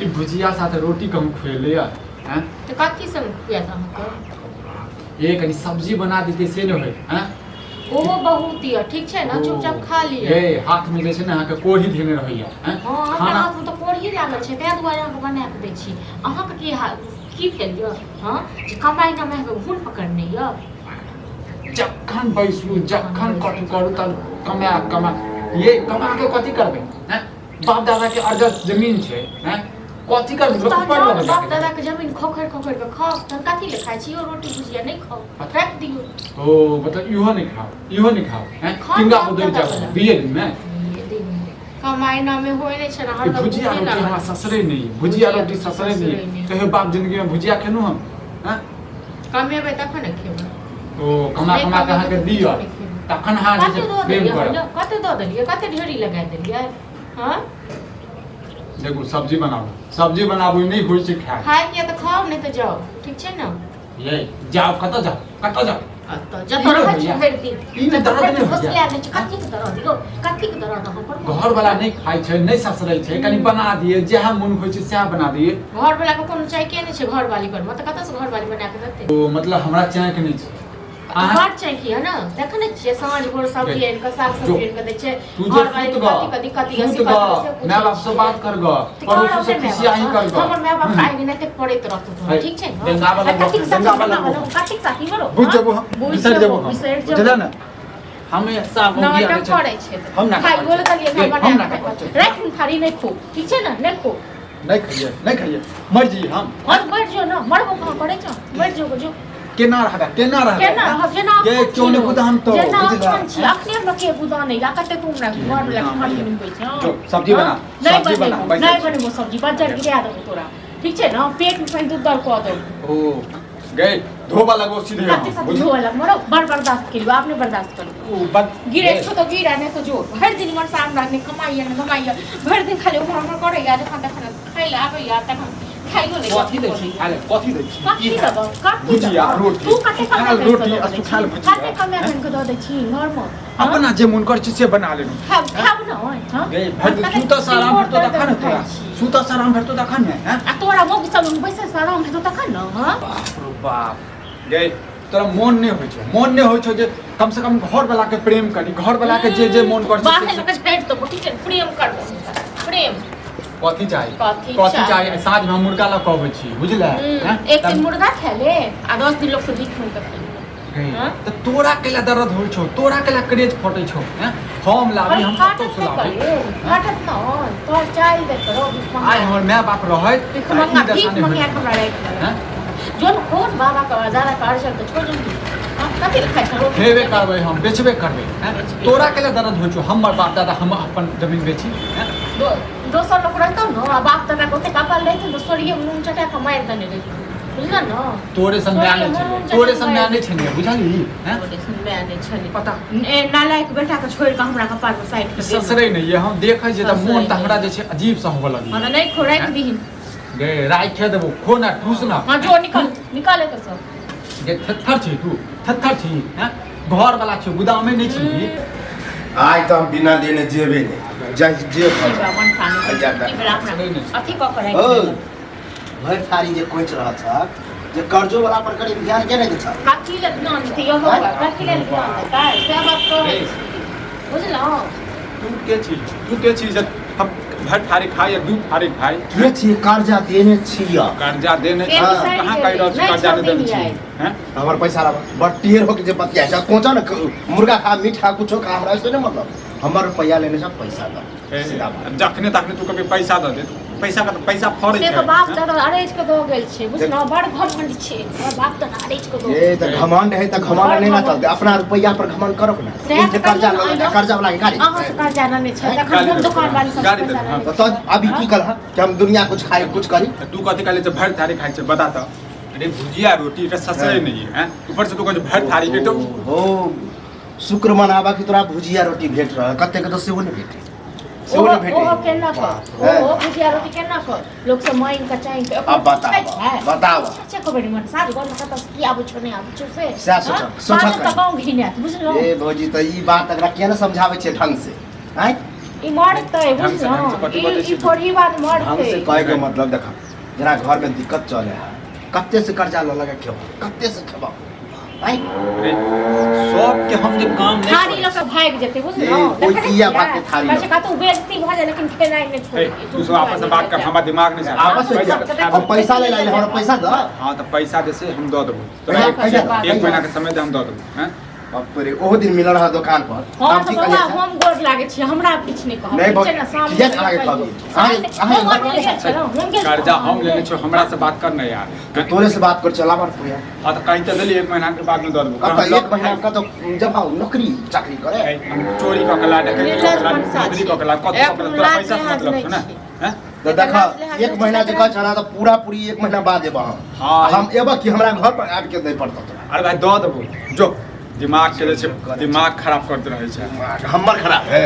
ई भुजिया साथे रोटी कम खुएले या हैं? तऽ कथी संग खुआत अहाँके? ये कनी सब्जी बना देते से नहि होय हैं? ओहो बहुत यऽ, ठीक छै ने, चुपचाप खा लिअ। ये हाथ में जे छै ने अहाँके कोढ़ी धेने रहैया हैं? हँ, हमरा खाना हाथमे तऽ कोढ़ी लागल छै, ताहि दुआरे अहाँके बना कऽ दै छी। अहाँके की की भेल यऽ? हँ, जे कमाइ कमाइ कऽ घून पकड़ने यऽ। जखन बैसू जखन कथी करू तब कमा कमा, ये कमा के कथी करबै हैं? बाप दादा के अर्जल जमीन छै हैं, कथी करबै? लोक तहन पढ़ जाउ ने लगल बाप जाके। दादा के जमीन खोखरि खोखरि कऽ खाउ, तहन कथी लए खाइ छी? यौ, रोटी भुजिया नहि खाउ, राखि दियौ। ओ मतलब इहो नहि खाओ, इहो नहि खाओ हैं? खाउ किनका बाप उधर दादा जाओ वाला। बीए दिन में कमाइ नामे होइ नहि छै ने ई हरदम भुजिया भूखे रोटी लागल। हमरा ससरे नहि यऽ, भुजिया भुजिया रोटी ससरे नहि ससरे यऽ। नहि। कहियो बाप जिंदगी में भुजिया खेलहुँ हम हैं? कमेबै तखन ने खेबै। ओ कमा नहि कमा के कमेबै अहाँके तऽ दिअ किछो नहि खेबै। तखन अहाँ जे कते छै दऽ प्रेम देलियै करब। हम? कते दऽ देलियै? कते ढेरी लगा देलियै? हँ। देखू, सब्जी बनाबू, सब्जी बनाबू, नहि होइ छै खाय। खायके यऽ तऽ खाउ, नहि तऽ जाउ, ठीक छै ने? ये जाउ, कतऽ जाउ, कतऽ जाउ? अतऽ जतऽ रहै छी भरि दिन। ई नहि दर्द नहि होइया? होशियार नहि छै। कथी के दर्द यौ? कथी के दर्द अहाँ पर? घर वाला नहि खाइ छै, नहि ससरै छै, कनि बना दिए, जएह मोन होइ छै सएह बना दिए। घर वाला के कोनो चाहके नहि छै घरवाली पर, मतलब कतऽ से घरवाली बना के देतै? ओ मतलब हमरा चाहके नहि छै अहाँ बड़ चाहकी है ने, देखै नहि छियै, साँझ भोर सब्जी आनि कऽ, साग जो। सब्जी आनि कऽ दै छै। तू जे घरवाली सुत के कथी कथी कथी सुत असी ग कथी से पूछै माय बाप से छियै। बात कर ग, तऽ पड़ोसी करब से ने माय खिसियाही बाप कर ग। हमर माय बाप आइ नहि पड़ैत रहतौ तोरा, है, ठीक छै ने? दंगा वाला आ कथी के गप, साथी दंगा वाला दंगा वाला गप। कथी के साथी बरो? बुझ जेबो हम, बुझ बिसरि जेबो, जेबो हम। बिसरि जेबो। बुझले ने, हम साफ हो गया। नाटक करै छै। हम नाटक खाइयो करै लए छियै। देलियै ए, हम हम बना नाटक करै छियै। राखि थारी, नहि खो, ठीक छै ने? नहि खो। नहि खाइए, नहि खाइए, मर जी हम। हँ तऽ मरि जो ने, मरबो कहाँ करै छौ? मरि जो जो। केना रहबे, केना रहबे? केना रहब? जेना गे अखन क्यों नहि छी गुदान तो जेना बुझला? अखन छी, अखने हमरा के गुदान अइला? कते तू हमरा घर वाला खाना निभबै छै? जो, सब्जी बना, नहि सब्जी बना, बनेबो बैसल नहि छी। बनेबो सब्जी, बज्जर गिरा देबो तोरा, ठीक छै ने? पेट मे पानि दुद्दर कऽ देबो। ओ गए धोबा लगो सीधे कते हम, सब बुझ धोअ लग मरो, बड़ बर्दाश्त केलियो, आब नहि बर्दाश्त करू। ओ बद गिरे छो तो गिरा, नहि तो जो। भरि दिन मन सामने नहि कमाइया नहि कमाइया, भरि दिन खाली उम्हर उम्हर करैया। जखन तखन खाइ लए आबैया तखन खाइयो लै। कथी दै छी खाय ले? कथी दै छी? कथी की देबौ? कथी भुजिया, देबौ? रोटी, तू कते कमा सुखायल कऽ रोटी दऽ आ दै सुखायल छी? भुजिया। कते कमा कऽ दऽ दै छी घरमे? अपना जे मन कर छी से बना लेलहुँ। खाब, खाब न हँ। गे भरि दिन सुतऽ से आराम भेटतो तखन ने तोरा, सुतऽ से आराम भेटतो तखन ने हैं? आ तोरा मौगी सब बैसे से आराम हेतौ तखन ने? हँ। बाप रो बाप, गे तोरा मोन नहि होइ छौ, मोन नहि होइ छौ जे कम से कम घर वाला के प्रेम करी, घर वाला के जे जे मोन कर छै बाहर लऽ कऽ छाड़ि देबो, ठीक छै? प्रेम करबो प्रेम। कथी चाही? कथी कथी चाही? चाही? साँझ में हम मुर्गा लऽ कऽ अबै छी, बुझले? हैं? एक दिन मुर्गा खा ले आ 10 दिन लोक से भीख मांगि कऽ खा ले। गई, तऽ तोरा कैला दर्द होइ छौ? तोरा कैला क्रेज फटै छौ हैं? हम लाबी, हम कतौ से लाबी? फाटत न तोहर चाल देख करो भीख आइ मंगा। हमर माय बाप रहैत भीख तऽ ई मंगा, दशा भीख नहि मंगा होइत। के हमरा राखि हैं? जोन खोन बाबा के दादा के अर्जल तऽ छोड़ जल्दी। हाँ, कथी लए खाइ छौ रोटी? खेबे करबै हम, बेचबे करबै हैं? बेचबे। तोरा कैला दर्द होइ छौ? हमर बाप दादा, हम अपन जमीन बेची हैं? दोसर लोक रहितौ ने आ बाप दादा के ओते कपाल रहितौ तऽ सोरिये नून चटा कऽ मारि देने रहितौ, बुझल ने? तोरे सन माय नहि छलै, तोरे सन माय नहि छलै, बुझलही हैं? तोरे सन माय नहि छलै। पता ए नालायक बेटा के छोड़ि कऽ हमरा कपार पर साइड के ससरे नहि ये, हम देखै छियै तऽ मोन तऽ हमरा जे छै अजीब सा होबऽ लगै। हँ तऽ नहि खो, राखि दीहिन। गे राखि देबो, खो ना, ठूस ना। हँ जो, निकल, निकल एतऽ सँ। गे थेथर छी तू, थेथर छी हैं? घर वाला छी, गोदामे नहि छी। आइ तऽ हम बिना लेने जेबे नहि, जाइ जे भऽ की जाए। बा, मन खाने आ जा, जा। की भेल अपना? ससरे नहि छै। अथी कऽ कऽ राखि ओ देलक। भरि थारी जे कोचि रहल छह, जे कर्जो वाला पर करी ध्यान के नहि दै छह? कथी लए ध्यान देतै यौ बौआ? कथी लए ध्यान देतै? सएह बात कहै छी, बुझलहुँ? तू के छी, तू के छी जे हम भरि थारी खाइ या दू थारी खाइ? के छी? कर्जा देने छियै। कर्जा देने से हाँ। बिसरि कहाँ कहि रहल छी? गेली, नहि कर्जा नहि देने छोड़बही छी आइ। हैं? हमर पैसा रह बड़ टेढ़ होके जे बतिया छै, कोचा ने मुर्गा खा, मीट खा, कुछो खा, हमरा से नहीं मतलब। हमर रुपया लेने छ, पैसा दे, सीधा बात। जखने तखने तू कभी पैसा दऽ दे, पैसा का तऽ पैसा फड़ै से छै। तऽ बाप दादा अरेज के दऽ गेल छै, बुझलहुँ? बड़ घमंड छै हमर बाप दादा अरेज के दऽ ए तऽ घमंड है तऽ घमंड नहीं ना चलते। अपना रुपया पर घमंड करो ना। सएह ई जे कर्जा तऽ लऽ कहियौ ने। कर्जा वाला के गाड़ी अहाँ से कर्जा लेने छै तखन गाली हम देबै। दोकान वाली सब गाली पैसा देबै, लेने तऽ तो अभी की कलह कि हम दुनिया कुछ खाए कुछ करी? तू कथी कहले जे भरि थारी खाइ छै, बता तऽ। अरे भुजिया रोटी एकटा ससरे नहीं है, ऊपर से तू कहै छै भरि थारी के तो हो शुक्र मनाबा कि तोरा भुजिया रोटी भेट रहल, कते के तऽ सेहो नहि भेटे, सेहो ओहो नहि भेटे। ओहो केना कऽ, ओहो भुजिया रोटी केना कऽ लोक सब मांगि कऽ चाहि कऽ अब बताब, बताब। अच्छा खबर मन साँझ घर में कतऽ से की आबै छौ नहि आबै छौ से सएह सोचब, हाँ? सोचब बाजब तऽ कनी। गाँव घिनायत, बुझलहुँ? ए भौजी, तऽ ई बात एकरा किया ने समझाबै छियै ढंग से आँय? ई मरतै ढंग से- ढंग से बुझलहुँ कथी ई बजै ई छी तू? थोड़ी बात ढंग से मरतै कहे के मतलब देखा जेना घर में दिक्कत चले है कते से कर्जा लऽ लगे खेबो कते से खेबो आँय? रे, सबके हम जे काम नहि थारी करै लऽ कऽ भागि जेतै बुझलहुँ ए, कोइ देखै नहि किया छियै? भागतै थारी कहै छै लऽ? कतहु बेइज्जती भऽ जाय लेकिन खेनाइ नहि छी। छोड़ै ए, तू सब आपस में बात कर हमरा दिमाग नहीं आपस में पैसा क्या? हम पैसा ले लाइल हमरा पैसा दऽ हाँ तो पैसा दे से हम दऽ देबो तोरा पैसा- एक पैसा दऽ। एक महीना के समय दे हम दऽ देबो हैं बाप रे ओहो दिन मिलल रहा दुकान पर हँ हम तऽ की बौआ कहलियै हम गोर लागै छी हमरा किछु नहि कहब नहि ठीक छै ने सामने किया अहाँके कहबी? अहाँ- हम अकेले गेल छलहुँ, हम गेल कर्जा छलहुँ, हम लेने छियो हमरा से बात कर नहीं यार तो तोरे से बात कर चला बार तू यार हाँ तो कहीं तो देली एक महीना के बाद में दऽ देबो कत एक महीना कत जब आओ नौकरी चाकरी करे ए, हम चोरी कऽ के ला डकैती कऽ के ला निर्लज मनसा चोरी कऽ के ला कथी कऽ के ला छी। तोरा एक पैसा से लाज मतलब लिहाज छौ ने नहि हैं तो देखा लाज लिहाज एक महीना जे नहि कह छला तो पूरा पूरी एक महीना बाद एबा हम हाँ। हम एबा कि हमरा घर पर आबि के नहि पड़तो तोरा अरे भाई दऽ देबो जो दिमाग के जे छै दिमाग खराब करते रहै छै हमर खराब है।